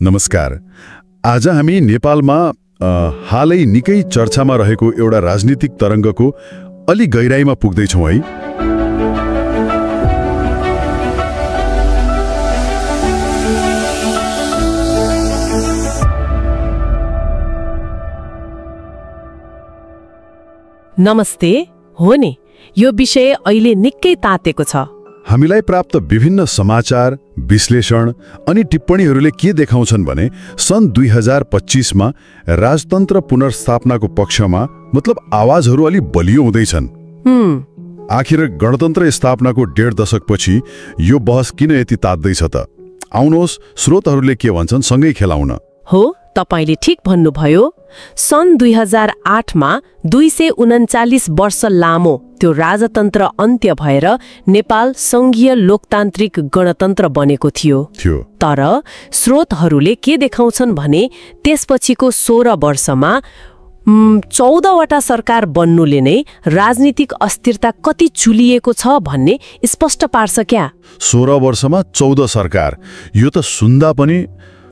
नमस्कार। आज हामी नेपालमा हालै निकै चर्चामा रहेको एउटा राजनीतिक तरङ्गको अलि गहिराईमा पुग्दैछौँ है। नमस्ते। हो नि, यो विषय अहिले निकै तातेको छ। हामीलाई प्राप्त विभिन्न समाचार, विश्लेषण अनि टिप्पणीहरूले के देखाउँछन् भने सन् 2025 मा राजतन्त्र पुनर्स्थापनाको पक्षमा मतलब आवाजहरू अलि बलियो हुँदैछन्। आखिर गणतन्त्र स्थापनाको 1.5 दशकपछि यो बहस किन यति तात्दैछ त? आउनुहोस् स्रोतहरूले के भन्छन् सँगै खेलाउन। हो, तपाईले ठीक भन्नुभयो। सन् 2008 मा 239 वर्ष लामो त्यो राजतन्त्र अन्त्य भएर नेपाल संघीय लोकतान्त्रिक गणतन्त्र बनेको थियो। तर स्रोतहरूले के देखाउँछन् भने त्यसपछिको 16 वर्षमा 14 वटा सरकार बन्नुले नै राजनीतिक अस्थिरता कति चुलिएको छ भन्ने स्पष्ट पार्छ क्या। 16 वर्षमा 14 सरकार, यो त सुन्दा पनि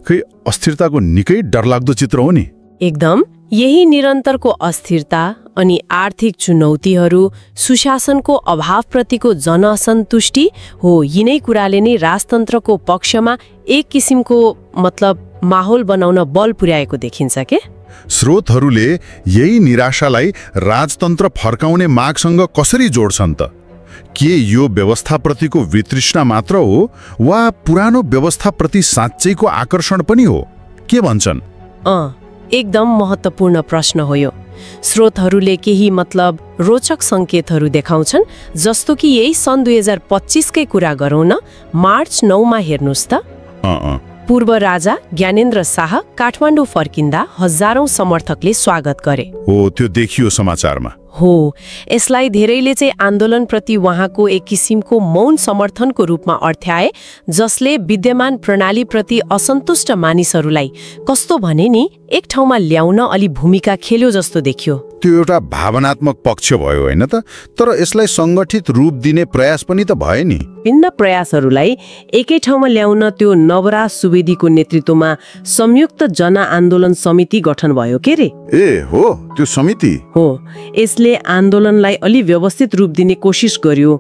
खै अस्थिरताको निकै डरलाग्दो चित्र हो नि। एकदम। यही निरन्तरको अस्थिरता अनि आर्थिक चुनौतीहरू, सुशासनको अभावप्रतिको जनअसन्तुष्टि हो, यिनै कुराले नै राजतन्त्रको पक्षमा एक किसिमको मतलब माहौल बनाउन बल पुर्याएको देखिन्छ के। स्रोतहरूले यही निराशालाई राजतन्त्र फर्काउने मागसँग कसरी जोड्छन् त? के यो व्यवस्थाप्रतिको वितृष्णा मात्र हो वा पुरानो व्यवस्थाप्रति साँच्चैको आकर्षण पनि हो? के भन्छन्? एकदम महत्त्वपूर्ण प्रश्न हो यो। स्रोतहरूले केही मतलब रोचक सङ्केतहरू देखाउँछन्, जस्तो कि यही सन् 2025 कै कुरा गरौँ न। मार्च 9 मा हेर्नुहोस् त, पूर्व राजा ज्ञानेन्द्र शाह काठमाडौँ फर्किँदा हजारौं समर्थकले स्वागत गरे। हो, त्यो देखियो समाचारमा। हो, यसलाई धेरैले चाहिँ आन्दोलनप्रति उहाँको एक किसिमको मौन समर्थनको रूपमा अर्थ्याए, जसले विद्यमान प्रणालीप्रति असन्तुष्ट मानिसहरूलाई कस्तो भने नि एक ठाउँमा ल्याउन अलि भूमिका खेल्यो जस्तो देखियो। त्यो एउटा भावनात्मक पक्ष भयो होइन त? तर यसलाई सङ्गठित रूप दिने प्रयास पनि त भयो नि। भिन्न प्रयासहरूलाई एकै ठाउँमा ल्याउन त्यो नवराज सुवेदीको नेतृत्वमा संयुक्त जनआन्दोलन समिति गठन भयो के रे? ए हो, त्यो समिति हो। यसले आन्दोलनलाई अलि व्यवस्थित रूप दिने कोसिस गर्यो।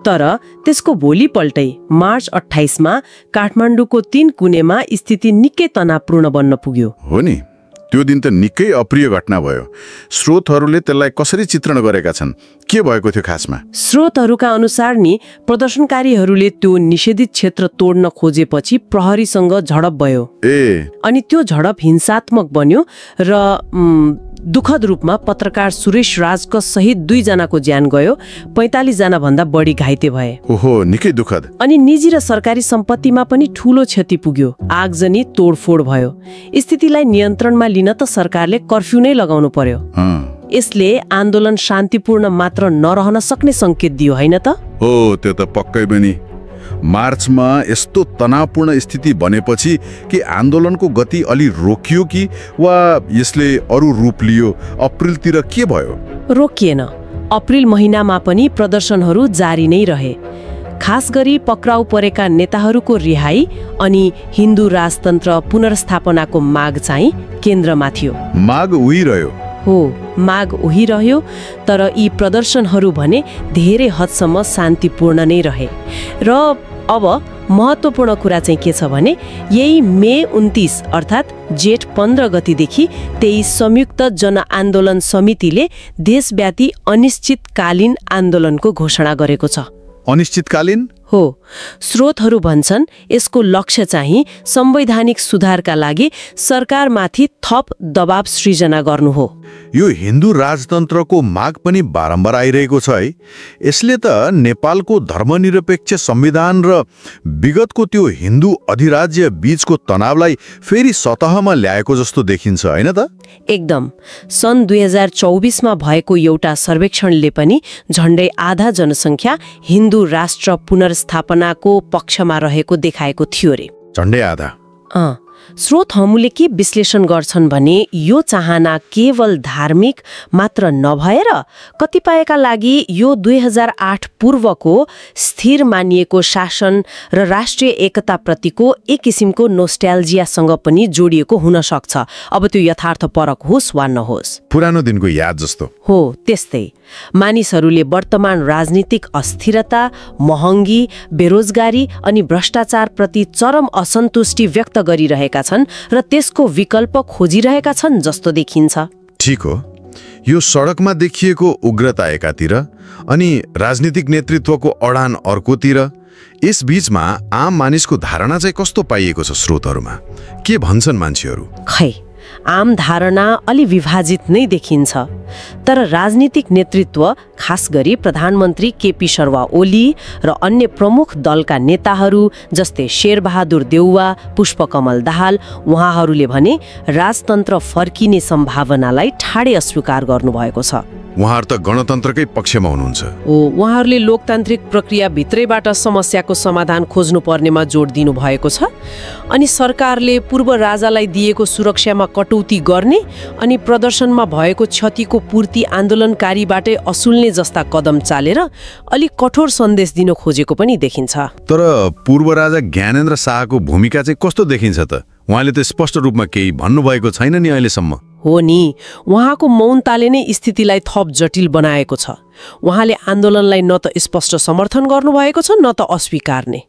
तर त्यसको भोलिपल्टै मार्च 28 मा काठमाडौँको 3 कुनेमा स्थिति निकै तनावपूर्ण बन्न पुग्यो। हो नि, त्यो दिन त निकै अप्रिय घटना भयो। स्रोतहरूले त्यसलाई कसरी चित्रण गरेका छन्? के भएको थियो खासमा? स्रोतहरूका अनुसार नि प्रदर्शनकारीहरूले त्यो निषेधित क्षेत्र तोड्न खोजेपछि प्रहरीसँग झडप भयो। अनि त्यो झडप हिंसात्मक बन्यो र दुखद रूपमा पत्रकार सुरेश राजको सहित 2 जनाको ज्यान गयो, 45 जना भन्दा बढी घाइते भए। ओहो, निकै दुखद। अनि निजी र सरकारी सम्पत्तिमा पनि ठूलो क्षति पुग्यो। आगजनी तोडफोड भयो। स्थितिलाई नियन्त्रणमा लिन त सरकारले कर्फ्यू नै लगाउनु पर्यो। यसले आन्दोलन शान्तिपूर्ण मात्र नरहन सक्ने संकेत दियो होइन त? हो, त्यो त पक्कै पनि। मार्चमा यस्तो तनावपूर्ण स्थिति बनेपछि के आन्दोलनको गति अलि रोकियो कि वा यसले अरू रूप लियो? अप्रिलतिर के भयो? रोकिएन। अप्रिल महिनामा पनि प्रदर्शनहरू जारी नै रहे। खास गरी पक्राउ परेका नेताहरूको रिहाई अनि हिन्दू राजतन्त्र पुनर्स्थापनाको माग चाहिँ केन्द्रमा थियो। माग उहिरह्यो। हो, माग उहिरह्यो। तर यी प्रदर्शनहरू भने धेरै हदसम्म शान्तिपूर्ण नै रहे। र अब महत्त्वपूर्ण कुरा चाहिँ के छ भने यही मे 29 अर्थात् जेठ 15 गतिदेखि 23 संयुक्त जनआन्दोलन समितिले देशव्यापी अनिश्चितकालीन आन्दोलनको घोषणा गरेको छ। अनिश्चितकालीन? हो। स्रोतहरू भन्छन् यसको लक्ष्य चाहिँ संवैधानिक सुधारका लागि सरकारमाथि थप दबाव सृजना गर्नु हो। यो हिन्दू राजतन्त्रको माग पनि बारम्बार आइरहेको छ है। यसले त नेपालको धर्मनिरपेक्ष संविधान र विगतको त्यो हिन्दू अधिराज्य बीचको तनावलाई फेरि सतहमा ल्याएको जस्तो देखिन्छ होइन त? एकदम। सन् 2024 मा भएको एउटा सर्वेक्षणले पनि झण्डै आधा जनसङ्ख्या हिन्दू राष्ट्र पुनर्स्थापनाको पक्षमा रहेको देखाएको थियो रे। झण्डै आधा? स्रोतहरूले के विश्लेषण गर्छन् भने यो चाहना केवल धार्मिक मात्र नभएर कतिपयका लागि यो 2008 पूर्वको स्थिर मानिएको शासन र राष्ट्रिय एकताप्रतिको एक किसिमको नोस्ट्याल्जियासँग पनि जोडिएको हुन सक्छ। अब त्यो यथार्थपरक होस् वा नहोस्, पुरानो दिनको याद जस्तो हो। त्यस्तै मानिसहरूले वर्तमान राजनीतिक अस्थिरता, महँगी, बेरोजगारी अनि भ्रष्टाचारप्रति चरम असन्तुष्टि व्यक्त गरिरहेका छन् र त्यसको विकल्प खोजिरहेका छन् जस्तो देखिन्छ। ठीक हो। यो सडकमा देखिएको उग्रता एकातिर अनि राजनीतिक नेतृत्वको अडान अर्कोतिर, यस बीचमा आम मानिसको धारणा चाहिँ कस्तो पाइएको छ स्रोतहरूमा? के भन्छन् मान्छेहरू? खै, आम धारणा अलि विभाजित नै देखिन्छ। तर राजनीतिक नेतृत्व, खास गरी प्रधानमन्त्री केपी शर्मा ओली र अन्य प्रमुख दलका नेताहरू जस्तै शेरबहादुर देउवा, पुष्पकमल दाहाल, उहाँहरूले भने राजतन्त्र फर्किने सम्भावनालाई ठाडै अस्वीकार गर्नुभएको छ। उहाँहरू त गणतन्त्रकै पक्षमा हुनुहुन्छ। उहाँहरूले लोकतान्त्रिक प्रक्रिया भित्रैबाट समस्याको समाधान खोज्नुपर्नेमा जोड दिनु भएको छ अनि सरकारले पूर्व राजालाई दिएको सुरक्षामा कटौती गर्ने अनि प्रदर्शनमा भएको क्षतिको पूर्ति आन्दोलनकारीबाटै असुल्ने जस्ता कदम चालेर अलिक कठोर सन्देश दिन खोजेको पनि देखिन्छ। तर पूर्व राजा ज्ञानेन्द्र शाहको भूमिका चाहिँ कस्तो देखिन्छ त? उहाँले त स्पष्ट रूपमा केही भन्नुभएको छैन नि अहिलेसम्म। हो नि, उहाँको मौनताले नै स्थितिलाई थप जटिल बनाएको छ। उहाँले आन्दोलनलाई न त स्पष्ट समर्थन गर्नुभएको छ न त अस्वीकार नै।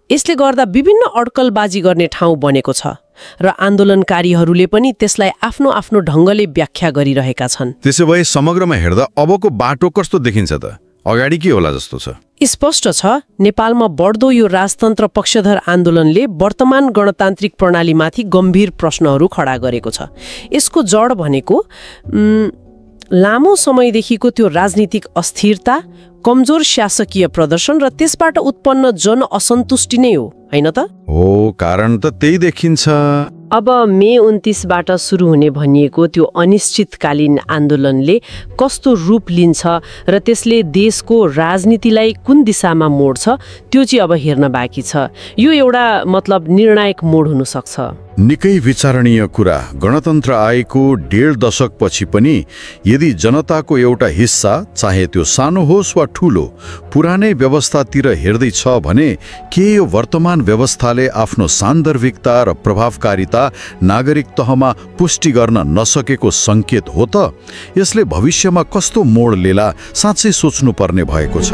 यसले गर्दा विभिन्न अड्कलबाजी गर्ने ठाउँ बनेको छ र आन्दोलनकारीहरूले पनि त्यसलाई आफ्नो आफ्नो ढङ्गले व्याख्या गरिरहेका छन्। त्यसो भए समग्रमा हेर्दा अबको बाटो कस्तो देखिन्छ त? अगाडि के होला जस्तो छ? स्पष्ट छ, नेपालमा बढ्दो यो राजतन्त्र पक्षधर आन्दोलनले वर्तमान गणतान्त्रिक प्रणालीमाथि गम्भीर प्रश्नहरू खडा गरेको छ। यसको जड भनेको लामो समयदेखिको त्यो राजनीतिक अस्थिरता, कमजोर शासकीय प्रदर्शन र त्यसबाट उत्पन्न जन असन्तुष्टि नै हो, हैन त? हो, कारण त त्यही देखिन्छ। अब मे 29बाट सुरु हुने भनिएको त्यो अनिश्चितकालीन आन्दोलनले कस्तो रूप लिन्छ र त्यसले देशको राजनीतिलाई कुन दिशामा मोड्छ त्यो चाहिँ अब हेर्न बाँकी छ। यो एउटा निर्णायक मोड हुन सक्छ। निकै विचारणीय कुरा। गणतन्त्र आएको 1.5 दशकपछि पनि यदि जनताको एउटा हिस्सा, चाहे त्यो सानो होस् वा ठूलो, पुरानै व्यवस्थातिर हेर्दैछ भने के यो वर्तमान व्यवस्थाले आफ्नो सान्दर्भिकता र प्रभावकारिता नागरिक तहमा पुष्टि गर्न नसकेको संकेत हो त? यसले भविष्यमा कस्तो मोड लिला साँच्चै सोच्नुपर्ने भएको छ।